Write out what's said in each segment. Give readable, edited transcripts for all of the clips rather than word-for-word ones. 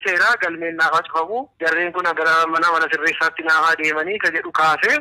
seeraa galmeen naafaa cufamu jarreen kun gara mana sirreessaatti naafaa deemanii ka jedhu kaase.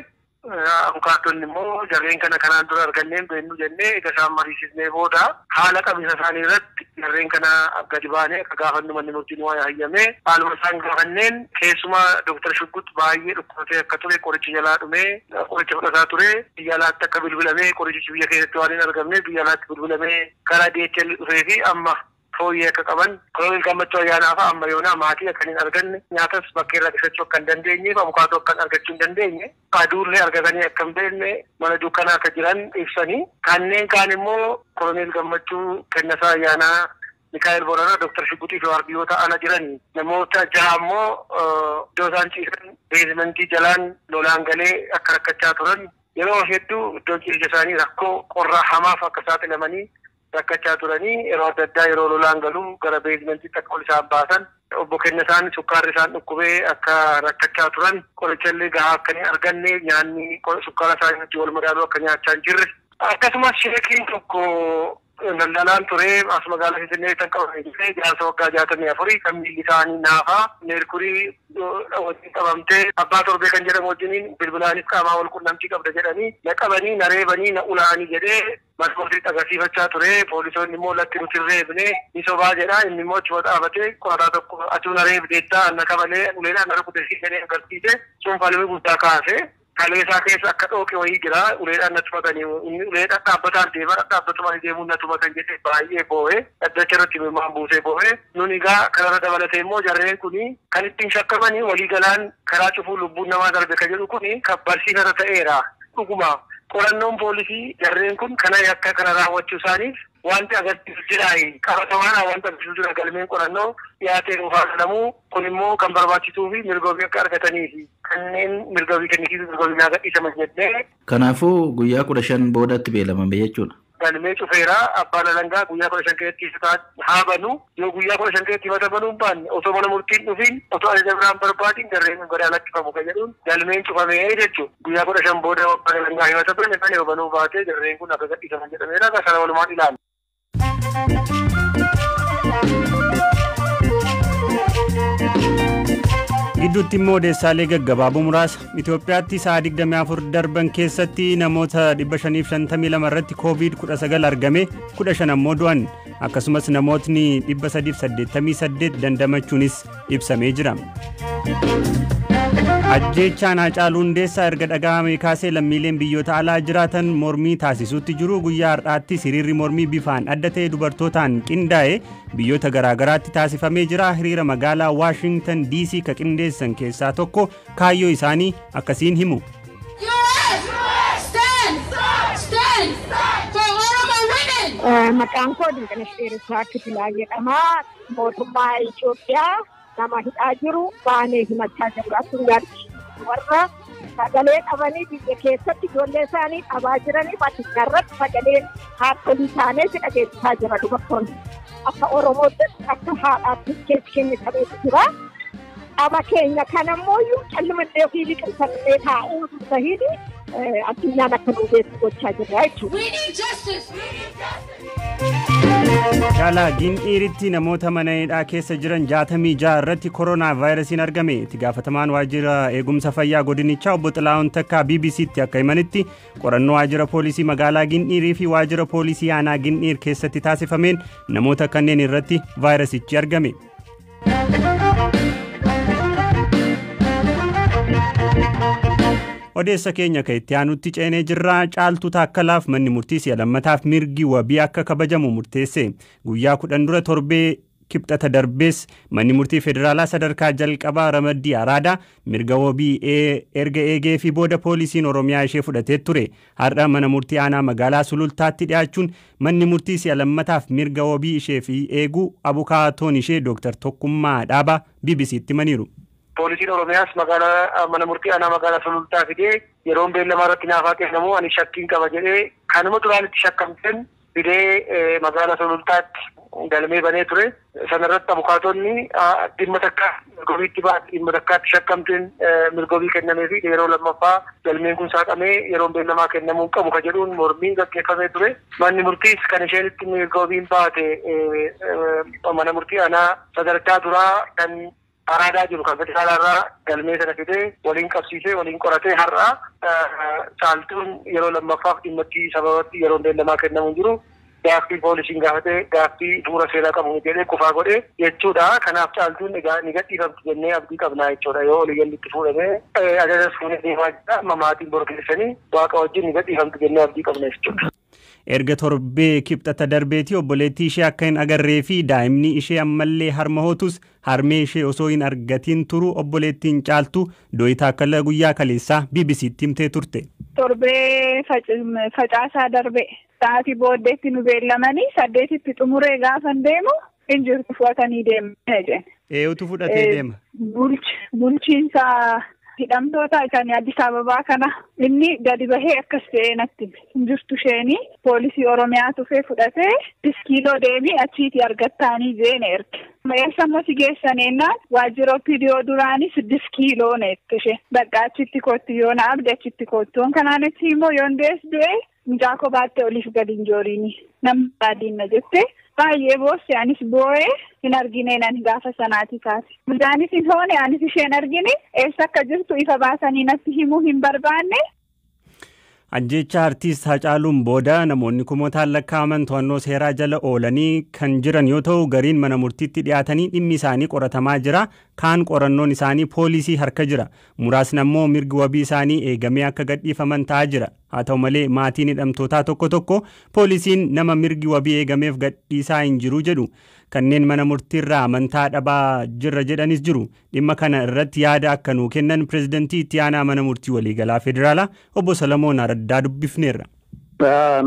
Abukaattonni immoo jarreen kana kanaan dura arganneen beennu jennee egaa isaan mariisisnee booda haala qabinsa isaanii irratti jarreen kana gadi baanee akka gaafannu manni murtiin waa hayyamee haaluma isaan gaafanneen keessumaa Dooktar Shuggut baay'ee dhukkubsatee akka ture qorichi jalaa dhumee qoricha fudhataa ture biyya alaatti akka bilbilamee qorichichi biyya keessatti waan hin argamne biyya alaatti bilbilamee karaa DHL dhufee fi amma fooyyee akka qaban Koloneel Gammachuu Ayyaanaa fa'a amma yoonaa maatii akka hin arganne nyaatas bakkee irraa qisachuu akka hin dandeenyeef abukaatoo akka argachuu hin dandeenye aduullee argatanii akka hin beekne mana dukkanaa akka jiran ibsanii kanneen kaan immoo Koloneel Gammachuu Kennasaa Ayyaanaa Mikaa'el Boranaa Dooktar Shugguxii fi waardiyoota ala jiran namoota jaha immoo iddoo isaan ciisan beezimentii jalaan lolaan galee akka rakkachaa turan yeroo hedduu iddoon ciisicha isaanii rakkoo qorraa hamaaf akka saaxilamanii rakkachaa turanii yeroo adda addaa yeroo lolaan galuu gara beezmentiitti akka ol isaan baasan obbo Kennasaan sukkaarri isaan dhukkubee akka rakkachaa turan qorichallee gahaa akka hin arganne nyaanni sukkaara isaanii wajjin wal madaaluu akka nyaachaa hin jirre akkasumas sheekiin tokko daldalaan ture as magaalaa Finfinnee kan qabame ture jaarsa waggaa 64 kan miilli isaanii naafaa meerkurii wajjin qabamtee abbaa torbee kan jedhamu wajjiniin bilbilaanis qaamaa wal qunnamtii qabda jedhanii na qabanii na reebanii na ulaanii jedhee masmurtiitti agarsiifachaa ture poolisoonni immoo latti nuti hin reebne ni sobaa jedha inni immoo achuma dhaabatee qorataa tokko atuu na reebdeettaa na kabalee uleedhaan na rukute jedhee agarsiise sun falmii guddaa kaase. Kaleessaa keessa akka dhooqe wayii jira uleedhaan na tumatanii inni uleedhaan dhaabbataan deema dhaabbatumanii deemuun na tumatan jedhee baay'ee boo'ee dhaddacha irratti imimmaan buusee boo'ee nun egaa kanarra dabalatee immoo jarreen kuni kan ittiin shakkamanii walii galaan karaa cufuu lubbuun namaa darbe kan jedhu kuni kan barsiifata ta'eera dhuguma qorannoon poolisii jarreen kun kana yakka kana raawwachuu isaaniif wanti agarsiisu jira qabatamaan wanta agarsiisu jira galmeen qorannoo dhiyaatee nuuf haa kun immoo kan barbaachisuu fi mirga ofii akka argatanii fi kanneen mirga ofii kennisiisu mirga ofii naa gadhiisaman jennee. Kanaafuu guyyaa 15 boodatti beelamame jechuudha. Galmee cufeeraa abbaan alangaa guyyaa 15 keessatti haa banu yoo guyyaa 15 keessatti himata banuu hin baanne osoo mana murtiin dhufiin osoo ajaja biraan barbaadiin jarreen kun gara lakkifamu kan jedhuun galmeen cufamee jechuudha. Guyyaa 15 booda abbaan alangaa himata bane kan yoo banuu baatee jarreen kun akka gadhiisaman jedhameera sana walumaan ilaalla. Gidduutti immoo odeessaalee gaggabaaboo muraasa Itoophiyaatti sa'a 24 darban keessatti namoota 552 irratti COVID-19 argame 15 ammoo du'an akkasumas namootni 388 dandamachuunis ibsamee jira. Ajjeechaan Haacaaluu Hundeessaa erga dhaga'amee kaasee lammiileen biyyoota alaa jiraatan mormii taasisuutti jiru. Guyyaa har'aatti hiriirri mormii bifaan adda ta'e dubartootaan qindaa'e biyyoota garaagaraatti taasifamee jira. Hiriira magaalaa Waashingtan DC ka qindeessan keessaa tokko kaayyoo isaanii akkasiin himu. Maqaan koo Dinqinash Dheeressaa Kitilaa jedhama. Mootummaa Itoophiyaa nama hidhaa jiru baanee himachaa jiru addunyaatti warra sagalee dhabanii biyya keessatti ijoollee isaanii dhabaa jiraniif addunyaa irratti sagalee haadholii taanee si dhageessisaa jira dubartoonni. Akka Oromootti akka haadhaatti keessi keenya qabeessu jira. Dhaba keenya kanammoo callumallee ofii liqimsannee taa'uu tahiin addunyaan akka nu beektu gochaa jirra jechuudha. Magaalaa Gindhiiritti namoota mana hidhaa keessa jiran 66 irratti koronaa vaayirasiin argame. Itti gaafatamaan waajjira eegumsa fayyaa godinichaa obbo Xilaa'oon Takkaa BBCtti akka himanitti qorannoo waajjira poolisii magaalaa Gindhiirii fi waajjira poolisii aanaa Gindhiir keessatti taasifameen namoota kanneen irratti vaayirasichi argame. Odeessa keenya kan itti aanutti ceenee jirra. Caaltuu Taakkalaaf manni murtii si'a lammataaf mirgi wabii akka kabajamu murteesse. Guyyaa 10 dura torbee kibxata darbees manni murtii federaalaa sadarkaa jalqabaa ramaddii Araadaa mirga wabii erga eegee fi booda poolisiin Oromiyaa ishee fudhatee ture. Har'a mana murtii aanaa magaalaa Sulultaatti dhiyaachuun manni murtii si'a lammataaf mirga wabii ishee fi eeguu abukaatoon ishee Dooktar Tokkummaa Dhaabaa BBCtti himaniiru. Poolisiin Oromiyaas magaalaa mana murtii aanaa magaalaa Sulultaa fidee yeroon beellamaa irratti naafaa kennamu ani shakkiin qaba jedhee kanuma duraan itti shakkamteen fidee magaalaa Sulultaatti Galmee banee ture. Sanarratti abukaatonni dhimma takka mirgobiitti baate, dhimma takkaatti shakkamteen mirgobii kennamee fi yeroo lammaffaa galmeen kun saaqamee yeroon beellamaa kennamuu qabu ka jedhuun mormiin gaggeeffamee ture. Manni murtiis kan isheen itti mirgobiin baate mana murtii aanaa sadarkaa duraa kan Araadaa jiru kan federaalaa irraa galmee sana fidee waliin qabsiisee waliin qoratee har'a Caaltuun yeroo lammaffaaf dhimmatti sababatti yeroon beellamaa kennamuu jiru. Gaaffii poolisiin gaafatee gaaffii bu'uura seeraa qabu jedhee kufaa godhee jechuudha. Kanaaf Caaltuun egaa ni gadhiifamti jennee abdii qabnaa jechuudha. Yoo olii itti fuudhamee ajajas fuunee deemaa jira. Amma maatiin borgeessanii Waaqa wajjin ni gadhiifamti jennee abdii qabna jechuudha. Erga torbee Kibxata darbeetii obboleettii ishee akka hin agarree fi daa'imni ishee ammallee harma hootus harmee ishee osoo hin argatiin turu obboleettiin Caaltu Dooyitaa Akkala guyyaa kaleessaa BBCtti himtee turte. Torbee facaasaa darbe sa'aatii booddeetti nu beellamanii 8tti xumuree gaafan deemu hin jirtu, fudhatanii deemne jenne. Eenyutu fudhatee deema? Bulchiinsa hidhamtoota kan Addis Ababaa kana inni gadi bahee akkas ta'ee natti hin jirtu, isheenii poolisii Oromiyaa tufee fudhatee diskiiloo deemii achiitii argattaanii jeene erge. Eessa immoo si geessan ennaan waajjira OPDO duraanii 6 kiiloo neette ishee. Bakka achitti kootti yoo na abde achitti koottu. Kanaan achi immoo yoon dees du'e mucaa koo baattee oliif gadi hin jooriini. Namni baadiin na jette baay'ee boosse, anis boo'ee hin argine nan gaafa sanaati kaase. Mucaanis hin hoone, anis isheen argine, eessa akka jirtu ifa baasanii natti himuu hin barbaanne. Ajjecha artiist Hacaaluun booda namoonni kumootaan lakkaa'aman to'annoo seeraa jala oolanii kan jiran yoo ta'u, gariin mana murtiitti dhiyaatanii dhimmi isaanii qoratamaa jira. Kaan qorannoon isaanii poolisii harka jira. Muraasni ammoo mirgi wabii isaanii eegamee akka gadhiifaman ta'aa jira. Haa ta'u malee, maatiin hidhamtootaa tokko tokko poolisiin nama mirgi wabii eegameef gadhiisaa hin jiru jedhu. Kanneen mana murtiirraa amantaa dhabaa jirra jedhanis jiru. Dhimma kana irratti yaada akka nuu kennan pirezidantii itti aanaa mana murtii waliigalaa federaalaa obbo Salamoon Araddaa dubbifneerra.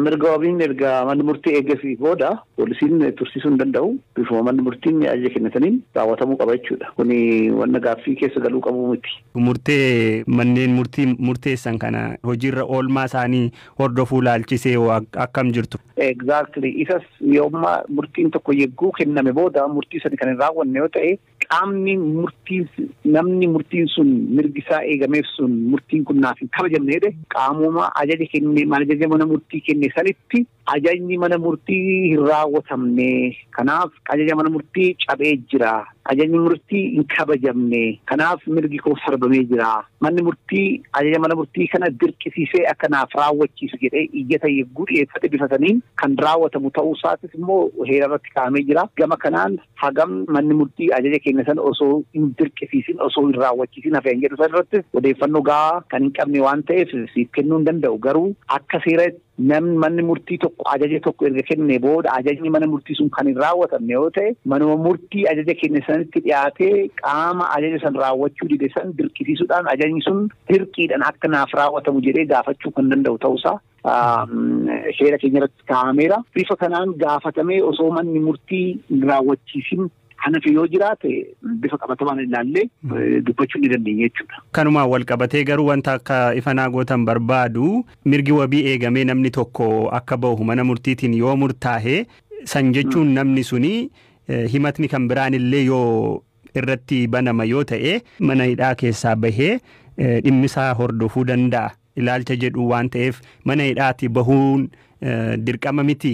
Mirga wabiin erga manni murtii eegasii booda poolisiin tursiisuu hin danda'u. Bifuma manni murtiin ajaja kennataniin raawwatamuu qaba jechuudha. Kuni wanna gaaffii keessa galuu qabu miti. Murtee manneen murtii murteessan kana hojiirra oolmaa isaanii hordofuu laalchisee akkam jirtu? Exactly. Isas yoomma murtiin tokko yegguu kenname booda murtii sani kan hin raawwanne yoo ta'e, qaamni murtiin namni murtiin sun mirgi isaa eegameef sun murtiin kun naaf hin kabajamne jedhe qaamuma ajaja kenne, ajaja mana murtii kenne sanitti ajajni mana murtii hin raawwatamne, kanaaf ajaja mana murtii cabee jira, ajajni murtii hin kabajamne, kanaaf mirgi koo sarbamee jira, manni murtii ajaja mana murtii kana dirqisiisee akka naaf raawwachiisu jedhee iyyata yegguu dhiyeeffate bifa saniin kan raawwatamu ta'uu isaatis immoo heera irratti kaa'amee jira. Gama kanaan hagam manni murtii ajaja kenne sana osoo hin dirqisiisin, osoo hin raawwachiisin hafeen jedhu san irrattis odeeffannoo gahaa kan hin qabne waan ta'eef siif kennuu hin danda'u. Garuu akka seera namni manni murtii tokko ajaja tokko erga kenne booda ajajni mana murtii sun kan hin raawwatamne yoo ta'e, manuma murtii ajaja kenne sanitti dhiyaatee qaama ajaja san raawwachuu dide san dirqisiisuudhaan ajajni sun dirqiidhaan akka naaf raawwatamu jedhee gaafachuu kan danda'u ta'uusaa seera keenya irratti kaa'ameera. Bifa kanaan gaafatamee osoo manni murtii hin raawwachiisin kanaaf yoo jiraate bifa qabatamaan ilaallee dubbachuu ni dandeenya jechuudha. Kanumaan wal qabatee garuu wanta akka ifanaa gootan barbaadu, mirgi wabii eegamee namni tokko akka bahu mana murtiitiin yoo murtaa'e, san jechuun namni suni himatni kan biraan illee yoo irratti banama yoo ta'e mana hidhaa keessaa bahee dhimmisaa hordofuu danda'a ilaalcha jedhu waan ta'eef, mana hidhaati bahuun dirqama miti.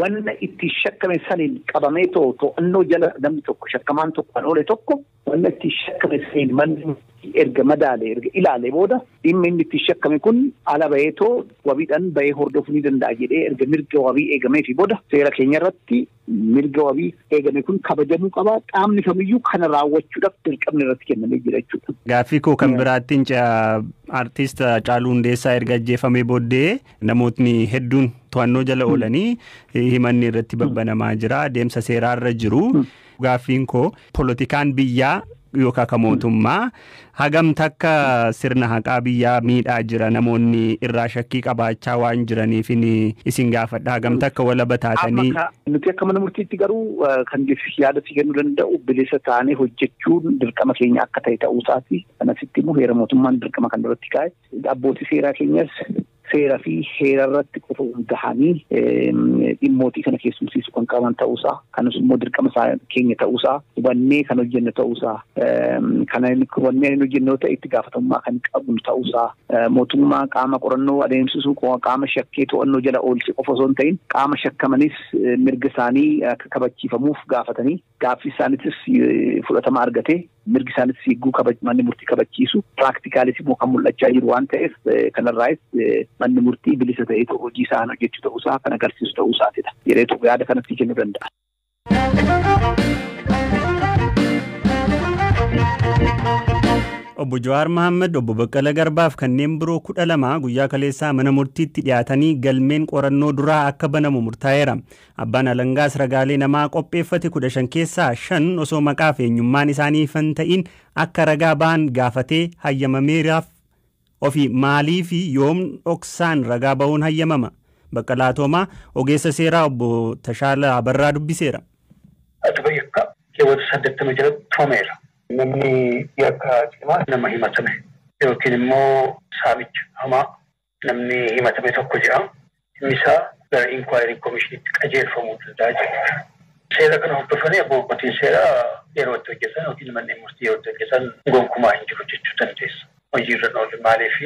Wanna itti shakkame saniin qabamee to'annoo jala namni tokko, shakkamaan tokko kan oole tokko, wanna itti shakkame saniin manni erga madaale, erga ilaale booda dhimma inni itti shakkame kun ala bahee too wabiidhaan bahee hordofuu ni danda'a jedhee erga mirga wabii eegamee fi booda seera keenya irratti mirga wabii eegame kun kabajamuu qaba. Qaamni kamiyyuu kana raawwachuudhaaf dirqamni irratti kennamee jira jechuudha. Gaaffii koo kan biraattiin, artiist Haacaaluu Hundeessaa erga ajjeefamee booddee namootni hedduun to'annoo jala oolanii himanni irratti babbanamaa jira, deemsa seeraarra jiru. Gaaffiin koo, polotikaan biyyaa yookaan kan mootummaa hagam takka sirna haqaa biyyaa miidhaa jira? Namoonni irraa shakkii qabaachaa waan jiraniif isin gaafadha, hagam takka walaba taatanii. Nuti akka mana murtiitti garuu kan yaada si kennuu danda'u, bilisa taanee hojjechuun dirqama keenya akka ta'e ta'uu isaati. Kanasitti immoo heera mootummaan dirqama kan duratti kaa'e. Abbootii seeraa keenyas seeraa fi heera irratti qofa hundaa'anii dhimmootii kana keessumsiisuu kan qaban ta'uusaa kanas immoo dirqama isaa keenya ta'uusaa hubannee kan hojjennu ta'uusaa kana hubannee kan hojjennu ta'e itti gaafatamummaa kan qabnu ta'uusaa mootummaa qaama qorannoo adeemsisuu qaama shakkee to'annoo jala oolche qofa osoo hin ta'in qaama shakkamanis mirga isaanii akka kabachiifamuuf gaafatanii gaaffii isaaniitis fudhatama argate mirgi isaaniitis eeguu manni murtii kabachiisu piraaktikaalis immoo kan mul'achaa jiru waan ta'eef kanarraayis manni murtii bilisa ta'ee hojii isaan hojjechuu ta'uusaa kan agarsiisu ta'uusaatidha jedheetu yaada kanatti kennuu danda'a. Obbo Jawaar Mohaammed, Obbo Baqqalaa Garbaaf kanneen biroo 12 guyyaa kaleessaa mana murtiitti dhiyaatanii galmeen qorannoo duraa akka banamu murtaa'eera. Abbaan alangaas ragaalee namaa qopheeffate 15 keessaa 5 osoo maqaa fi eenyummaan isaanii ifan ta'in akka ragaa ba'an gaafatee hayyamameeraaf ofii maalii fi yoom dhoksaan ragaa ba'uun hayyamama. Baqqalaa Toomaa ogeessa seeraa Obbo Tashaala Abarraa dubbiseera. Adaba yakka keewwata 80 jalatti tumameera. Namni yakka cimaa nama himatame yookiin immoo saamicha hamaa namni himatame tokko jira. Dhimmi isaa gara inkwaayirii koomishiniitti qajeelfamuu danda'a jechuudha. Seera kana hordofanii abbootiin seeraa yeroo itti hojjetan yookiin manneen murtii yeroo itti hojjetan gonkumaa hin jiru jechuu dandeessa. Hojiirra oolu maaliif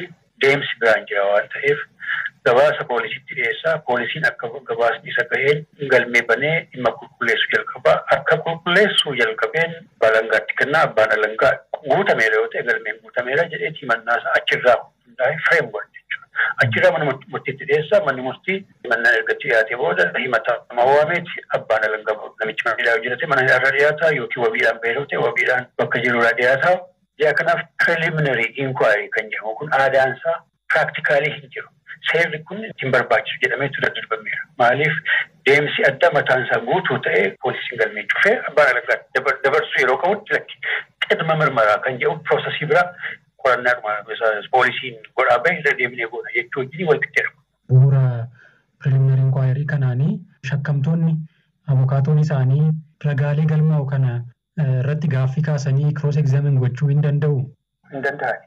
deemsi biraan jira waan ta'eef gabaasa poolisiitti dhiyeessaa. Poolisiin akka gabaasni isa gaheen galmee banee dhimma qulqulleessuu jalqaba. Akka qulqulleessuu jalqabeen abbaa alangaatti kennaa. Abbaan alangaa guutameera yoo ta'e galmeen guutameera jedhee himannaa isaa achirraa hundaa'e fireemwork jechuudha. Achirraa mana murtiitti dhiyeessaa. Manni murtii himannaan erga dhiyaatee booda himatamaa waameeti abbaan alangaa namichi mana hidhaa hojjetate mana hidhaarra dhiyaataa yookiin wabiidhaan bahee yoo ta'e wabiidhaan bakka jirurraa dhiyaataa. Ji'a kanaaf preliminary inquiry kan jedhamu kun aadaan isaa practically hin jiru. Seerri kun hin barbaachisu jedhamee tura darbameera. Maaliif deemsi adda mataan isaa guutuu ta'ee poolisiin galmee cufee abbaan alangaa dabarsuu yeroo qabutti lakki qidma mirmaraa kan jedhu piroosesii biraa qorannaa poolisiin godhaa bahe irra deemnee goona jechuu wajjin wal qixxeera. Bu'uura preliminary inquiry kanaanii shakkamtoonni abukaatoon isaanii ragaalee galmaa'u kana irratti gaaffii kaasanii cross examine gochuu hin danda'u. Hin danda'ani.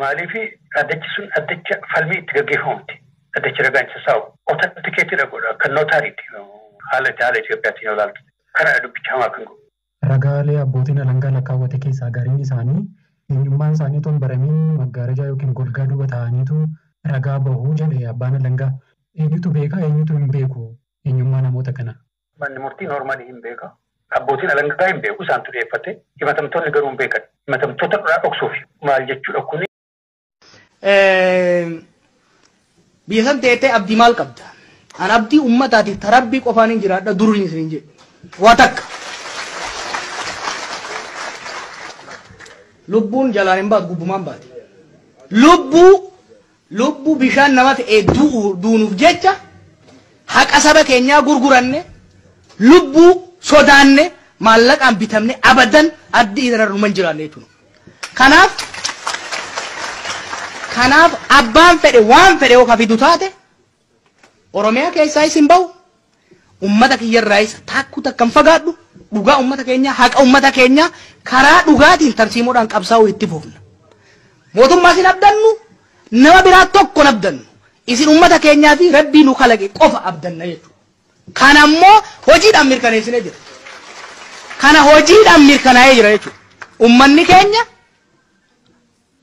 Maaliif addachi sun addacha falmii itti gaggeeffamti. Addachi ragaan isa saa'u. Otantikeetidha godha kan nootaariitti haala Itoophiyaatiin yoo ilaaltu. Kana dubbicha hamaa kan godhu. Ragaalee abbootiin alangaa lakkaawwate keessaa gariin isaanii eenyummaan isaanii otoo hin baramiin maggaarajaa yookiin golgaa duuba ta'aniitu ragaa bahuu jedhe abbaan alangaa. Eenyutu beeka eenyutu hin beeku eenyummaa namoota kana? Manni murtii noormaalii hin beeka. Abbootiin alangaa hin beeku isaantu dhiyeeffate. Himatamtoonni garuu hin beekan. Himatamtoota dhuraa dhoksuuf maal jechuudha kuni? Biyya san teettee abdii maal qabda? An abdii uummataatiif tarabbii qofaan hin jiraadha duruun isin hin jedhu. Waa takka. Lubbuun jalaan hin baatu gubbumaan baati. Lubbuu bishaan nama ta'e duunuuf jecha haqa saba keenyaa gurguranne lubbuu sodaanne maallaqaan bitamne abadan addii irra hin jiraanne jechuudha. Kanaaf abbaan fedhe waan fedhe yoo kafidu taate Oromiyaa keessaa isin bahu ummata kiyyarraayis takkuu takkan fagaadhu dhugaa ummata keenyaa haqa ummata keenyaa karaa dhugaatiin tarsiimoodhaan qabsaa'uu itti fufna. Mootummaa isin abdannu nama biraa tokko abdannu isin ummata keenyaa fi rabbii nu kalaqe qofa abdanna jechuudha. Kana immoo hojiidhaan mirkaneessinee jira. Kana hojiidhaan mirkanaa'ee jira jechuudha. Ummanni keenya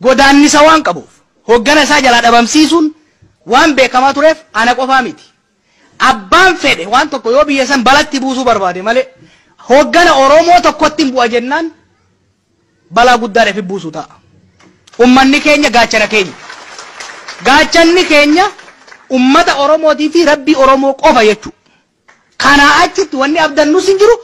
godaannisa waan qabuuf hoggana isaa jalaa dhabamsiisuun waan beekamaa tureef ana qofaa miti. Abbaan fedhe waan tokko yoo biyya san balatti buusuu barbaade malee hoggana Oromoo tokkotti hin bu'a jennaan balaa guddaadhaaf buusuu ta'a. Ummanni keenya gaachana keenya. Gaachanni keenya ummata Oromootii fi rabbii Oromoo qofa jechuudha. Kanaa achitti wanni abdannus hin jiru.